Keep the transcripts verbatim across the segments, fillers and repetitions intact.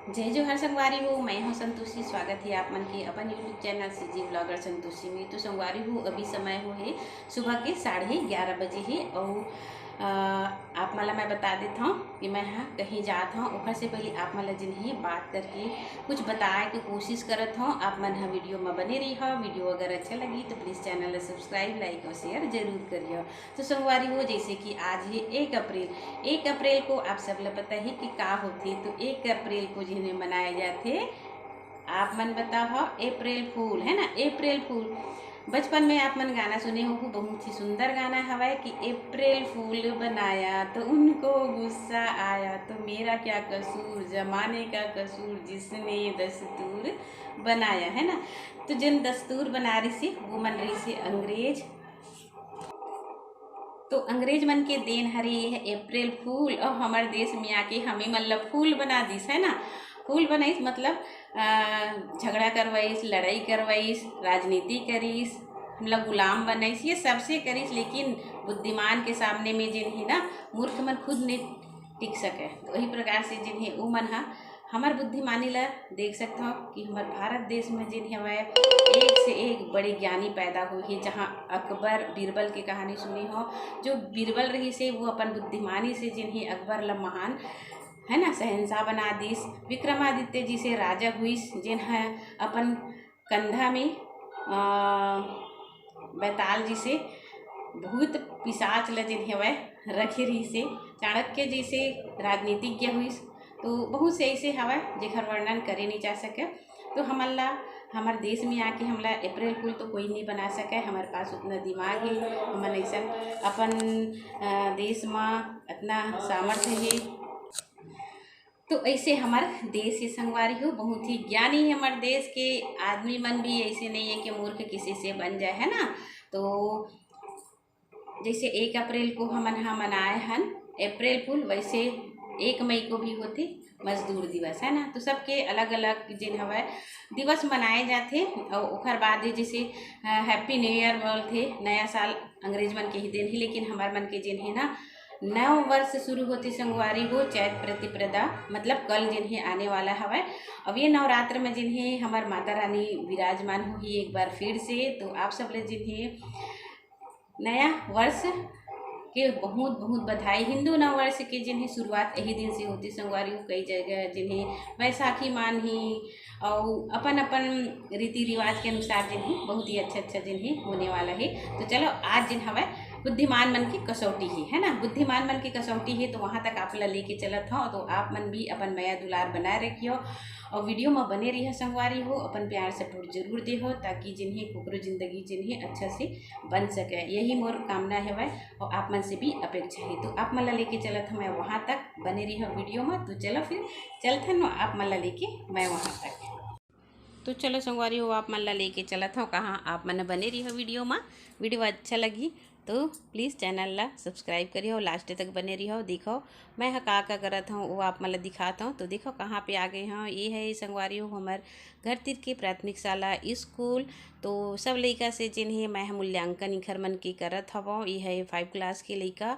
जय जोहार संगवारी हो, मैं हूँ संतोषी। स्वागत है आप मन के अपन YouTube channel CG blogger Santoshi में। तो संगवारी हो, अभी समय हो है सुबह के साढ़े ग्यारह बजे है और अ, आप मन ला मैं बता देत हूँ कि मैं ह कहीं जात हूँ। ओखर से पहले आप मन ला जिन है बात करके कुछ बताए के कोशिश करत हूँ। आप मन ह वीडियो में बने रही हो। वीडियो अगर अच्छा लगी तो प्लीज चैनल ला सब्सक्राइब, लाइक और शेयर जरूर करियो। तो संगवारी हो, जैसे कि आज है एक अप्रैल। एक अप्रैल को आप सब ला पता है कि का होथे। तो एक अप्रैल को जिन्हें मनाया जाथे, आप मन बताओ, अप्रैल फूल, है ना, अप्रैल फूल। बचपन में आप मन गाना सुने हो, बहुत ही सुंदर गाना हवय कि अप्रैल फूल बनाया तो उनको गुस्सा आया, तो मेरा क्या कसूर, जमाने का कसूर जिसने दस्तूर बनाया, है ना। तो जिन दस्तूर बना रही से, वो मन रही से अंग्रेज। तो अंग्रेज मन के देन हरे ये अप्रैल फूल, और हमर देश में आके हमें मन ला फूल बना दिस, है ना। फूल बनाइस मतलब अ, झगड़ा करवाइस, लड़ाई करवाइस, राजनीति करिस, हमला गुलाम बनाइस, ये सबसे करिस, लेकिन बुद्धिमान के सामने में जिन है ना, मूर्ख मन खुद नहीं टिक सके। तो वही प्रकार से जिन है वो मन हा हमर बुद्धिमानी ला देख सकत हो कि हमर भारत देश में जिन हवय एक से एक बड़े ज्ञानी पैदा हुई है। जहाँ अकबर बीरबल के कहानी सुने हो, जो बीरबल रही से वो अपन बुद्धिमानी से जिन है अकबर ला महान, है ना, शहंशाह बना दिस। विक्रमादित्य जी से राजा हुईस, जिन ह अपन कंधा में अ, बैताल जी से भूत पिशाच ल जिन हवय रखे रही से। चाणक्य जी से राजनीतिज्ञ हुईस। तो बहुत से ऐसे हवय जेकर वर्णन करे नहीं जा सके। तो हमन ला, हमर देश में आके हमला अप्रैल फूल तो कोई नहीं बना सके। हमारे पास उतना दिमाग है, हमन ऐसा अपन अ, देश में इतना सामर्थ्य है। तो ऐसे हमर देश ही संगवारी हो, बहुत ही ज्ञानी है हमर देश के। आदमी मन भी ऐसे नहीं है कि मूर्ख किसी से बन जाए, है ना। तो जैसे एक अप्रैल को हमन हा मनाए हन अप्रैल फूल, वैसे एक मई को भी होथे मजदूर दिवस, है ना। तो सबके अलग अलग जिन हवय दिवस मनाए जाथे। और ओखर बाद ही जैसे हैप्पी न्यू ईयर बोलथे, नया साल अंग्रेज मन के ही दिन ही, लेकिन हमार मन के जिन है ना नव वर्ष शुरू होथे संगवारी हो चैत प्रतिपदा, मतलब कल जिन है आने वाला हवय। अब ये नवरात्र में जिन है हमार माता रानी विराजमान होही एक बार फिर से। तो आप सब ले जिन है नया वर्ष के बहुत बहुत बधाई। हिंदू नव वर्ष के जिन है शुरुआत यही दिन से होथे संगवारी हो। कई जगह जिन है बैसाखी मान ही और अपन अपन रीति रिवाज के अनुसार जिन है बहुत ही अच्छा अच्छा जिन है होने वाला है। तो चलो आज जिन हवय बुद्धिमान मन की कसौटी ही है ना, बुद्धिमान मन की कसौटी है। तो वहाँ तक आप ला लेके चलत हूँ। तो आप मन भी अपन मया दुलार बनाए रखियो और वीडियो में बने रहिए संगवारी हो, अपन प्यार सपोर्ट जरूर दे हो, ताकि जिन है कुकरो जिंदगी जिन है अच्छा से बन सके, यही मोर कामना हवय और आप मन से भी अपेक्षा है। तो आप मन ला लेके चलत हूँ मैं वहाँ तक, बने रहिए वीडियो में। तो चलो फिर चलथन आप मन ला लेके मैं वहाँ तक। तो चलो संगवारी हो, आप मन ला लेके चलत हूँ कहाँ, आप मन बने रहिए वीडियो में। वीडियो अच्छा लगी तो प्लीज चैनल ला सब्सक्राइब करियो, लास्ट तक बने रहियो। देखो मैं ह का का करत हूँ वो आप मन ला दिखात हूँ। तो देखो कहाँ पे आ गए हूँ, ये है संगवारी हो हमर घर तीर के प्राथमिक शाला स्कूल। तो सब लइका से जिन है मैं ह मूल्यांकन इखर मन के करत हवँ। ये है फाइव क्लास के लइका।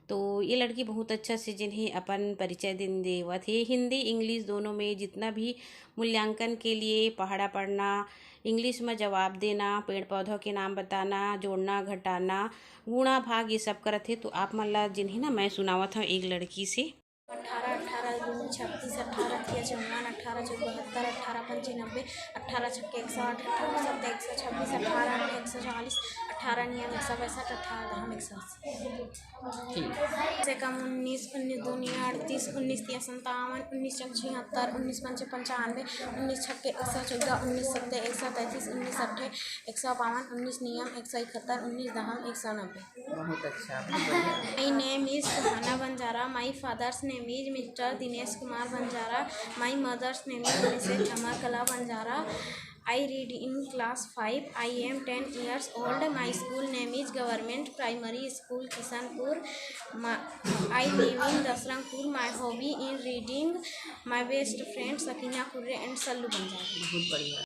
तो ये लड़की बहुत अच्छा से जिन है अपन परिचय दिन देवत है। हिंदी इंग्लिश दोनों में जितना भी मूल्यांकन के लिए पहाड़ा पढ़ना, इंग्लिश में जवाब देना, पेड़ पौधों के नाम बताना, जोड़ना घटाना, गुणा भाग ये सब करत है। तो आप मन ला जिन है ना मैं सुनावत हूँ एक लड़की से। अठारह, अठारह दूनी छत्तीस, अठारह तिया चौवन, अठारह चौक बहत्तर, अठारह पंचे नब्बे, अठारह छक्के एक सौ आठ, अठारह सत्ते एक सौ छब्बीस, अठारह आठे एक सौ चालीस, अठारह नियम एक सौ पैंसठ, अठारह दहम एक सौ अस्सी। ठीक। से कम उन्नीस, उन्नीस दूनी अड़तीस, उन्नीस तिया संतावन, उन्नीस चौक छिहत्तर, उन्नीस पंचे पंचानवे, उन्नीस छक्के एक सौ चौदह, उन्नीस सत्ते एक सौ तैंतीस, उन्नीस अट्ठे एक सौ बावन, उन्नीस नियम एक सौ इकहत्तर, उन्नीस दहम एक सौ नब्बे। बहुत अच्छा, बहुत बढ़िया। My name is Suhana Banjara. My father's name is Mister Dinesh Kumar Banjara. My mother's name is Missus अमर कला Banjara. I read in class five. I am ten years old. My school name is Government Primary School Kishanpur. My, I live in Dasrangpur. My hobby in reading. My best friend Sakina Kurre and Sallu Banjari. बहुत बढ़िया।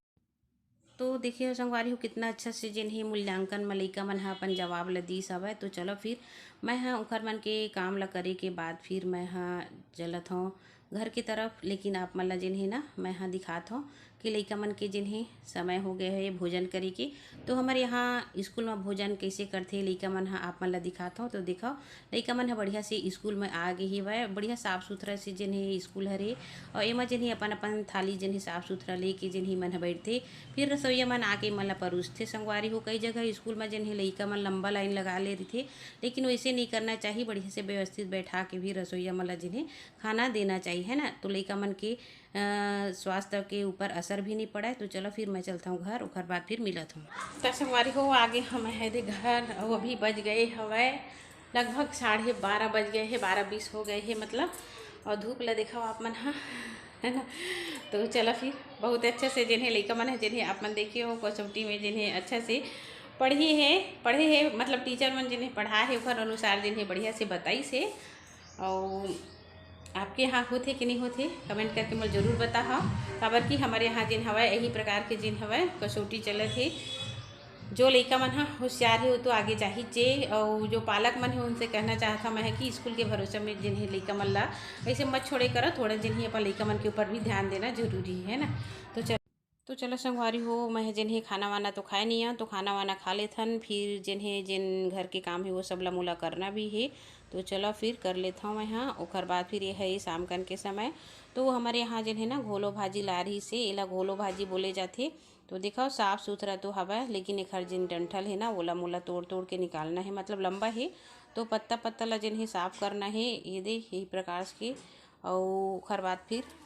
तो देखिए संगवारी हो, कितना अच्छा से जिन ही मूल्यांकन म लइका मन ह अपन जवाब ल दीस हवय। तो चलो फिर मैं ह उखर मन के काम ल करे के बाद फिर मैं ह चलत हौं घर के तरफ। लेकिन आप मन ला जेन हे ना, मैं हा दिखात हव कि लइका मन के जेन हे समय हो गए हे भोजन करे के। तो हमर यहाँ स्कूल में भोजन कैसे करथे लइका मन हा, आप मन ला दिखात हव। तो देखव, लइका मन ह बढ़िया से स्कूल में आ गे हेवय, बढ़िया साफ सुथरा से जेन हे स्कूल हरे। और एमा जेन हे अपन अपन थाली जेन हे साफ सुथरा लेके जेन हे मन ह बैठथे। फिर रसोईया मन आके मन ला परोसथे संगवारी हो। कई जगह स्कूल में जेन हे लइका मन लंबा लाइन लगा ले रहिथे, लेकिन वैसे नहीं करना चाहिए। बढ़िया से व्यवस्थित बैठा के भी रसोईया मन ला जेन हे खाना देना चाहिए, है ना। तो लइका मन के अ, स्वास्थ्य के ऊपर असर भी नहीं पड़े। तो चलो फिर मैं चलता हूँ घर, ओकर बाद फिर मिलत हूँ। त संगवारी हो, आगे हम है दे घर, अउ अभी बज गए हवय लगभग साढ़े बारह बज गए हे, बारह बीस हो गए हे मतलब। और धूप ला देखो आप मन हा, है ना। तो चलो फिर, बहुत अच्छे से जेन हे लइका मन है, जेन हे आप मन देखे हो कसौटी में जेन हे अच्छा से पढ़ी है, पढ़े है मतलब टीचर मन जेन हे पढ़ा है ओकर अनुसार जेन हे बढ़िया से बताइस हे। और आपके यहाँ होथे कि नहीं होथे, कमेंट करके मोला जरूर बताहा। काबर कि हमर यहाँ जेन हवय, यही प्रकार के जेन हवय कसौटी चलत हे। जो लइका मन ह होशियार हे, वो तो आगे जाही जे, और जो पालक मन हे, उनसे कहना चाहत हव मैं कि स्कूल के भरोसे में जेन हे लइका मन ला ऐसे मत छोड़े करो, थोड़ा जेन हे अपन लइका मन के ऊपर भी ध्यान देना जरूरी है ना। तो चल तो चलो संगवारी हो, मैं जेन हे खाना वाना तो खाए नहीं आ, तो खाना वाना खा लेथन, फिर जेन हे जेन घर के काम हे वो सब ला मोला करना भी हे। तो चलो फिर कर लेथव मैं हा। ओकर बाद फिर ये है शाम कन के समय। तो हमर यहाँ जेन हे ना घोलो भाजी ला रही से, एला घोलो भाजी बोले जाथे। तो देखो साफ सुथरा तो हवय, लेकिन एखर जेन डंठल हे ना, ओला मोला तोड़ तोड़ के निकालना हे, मतलब लंबा हे। तो पत्ता पत्ता ला जेन हे साफ करना हे, ये दे यही प्रकार के। और ओकर बाद फिर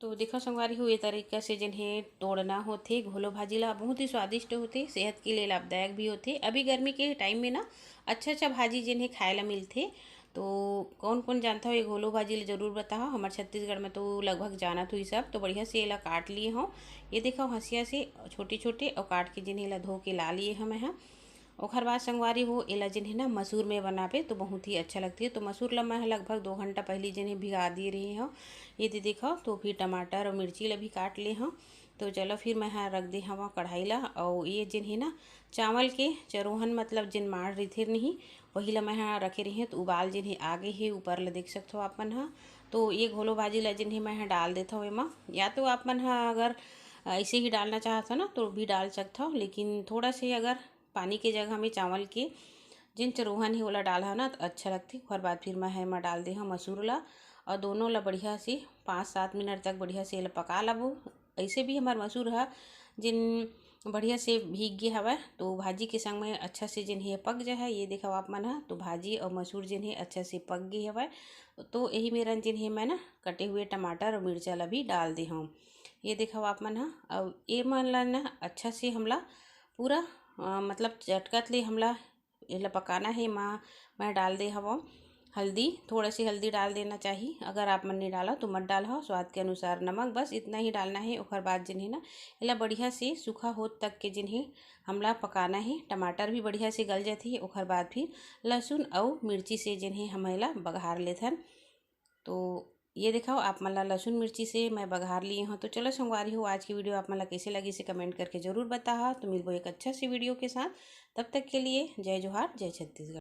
तो देखो संगवारी हो, ये तरीका से जेन हे तोड़ना होथे घोलो भाजी ला। बहुत ही स्वादिष्ट होथे, सेहत के लिए लाभदायक भी होथे। अभी गर्मी के टाइम में ना अच्छा अच्छा भाजी जेन हे खाए ला मिलथे। तो कौन कौन जानता हो ये घोलो भाजी ला, जरूर बताओ। हमारे छत्तीसगढ़ में तो लगभग जानत हुई सब। तो बढ़िया से एला काट लिए हो, ये देखो हंसिया से छोटे छोटे, और काट के जेन हे ला धो के ला लिए हम यहाँ। ओखर बाद संगवारी हो, एला जेन हे ना मसूर में बनाबे तो बहुत ही अच्छा लगथे। तो मसूर ला मैं लगभग दो घंटा पहली जेन हे भिगा दिए रहे हव। ये दे देखो, तो फिर टमाटर और मिर्ची ला भी काट ले हव। तो चलो फिर मैं हा रख दे हवा कढ़ाई ला। और ये जेन हे ना चावल के चरोहन, मतलब जेन माड़ रहिथे नहीं, वही ला मैं हा रखे रहे हव। तो उबाल जेन हे आगे हे, ऊपर ला देख सकथो आप मन हा। तो ये घोलो भाजी ला जेन हे मैं हा डाल देथव एमा, या तो आप मन हा अगर ऐसे ही डालना चाहत हो ना तो भी डाल सकथव, लेकिन थोड़ा से अगर पानी के जगह में चावल के जेन चरोहन हे ओला डालहा ना, तो अच्छा लगथे। ओकर बाद फिर मैं एमा डाल दे हव मसूर ला, और दोनों ला बढ़िया से पाँच सात मिनट तक बढ़िया से एला पका लेबो। ऐसे भी हमार मसूर ह जेन बढ़िया से भीग गे हवय, तो भाजी के संग में अच्छा से जेन हे पक जाय है। ये देखो आप मन ह, तो भाजी और मसूर जेन हे अच्छा से पक गे हवय। तो यही मेरन जेन हे मैं ना कटे हुए टमाटर और मिर्चा ला भी डाल दे हव। ये देखो आप मन ह, अब ये मन ला ना अच्छा से हमला पूरा अ, मतलब चटकत ले हमला एला पकाना हे। मा मैं डाल दे हवव हल्दी, थोड़ा सी हल्दी डाल देना चाहिए। अगर आप मन नहीं डाला तो मत डाल हो, स्वाद के अनुसार नमक, बस इतना ही डालना है। ओकर बाद जेन हे ना एला बढ़िया से सूखा होत तक के जेन हे हमला पकाना है। टमाटर भी बढ़िया से गल जाथे। ओकर बाद फिर लहसुन अउ मिर्ची से जेन हे हम एला बघार लेथन। तो ये देखो आप मन ला लहसुन मिर्ची से मैं बघार लिए हूँ। तो चलो संगवारी हो, आज की वीडियो आप मन ला कैसे लगी से कमेंट करके जरूर बताहा। तो मिलबो एक अच्छा सी वीडियो के साथ, तब तक के लिए जय जोहार, जय छत्तीसगढ़।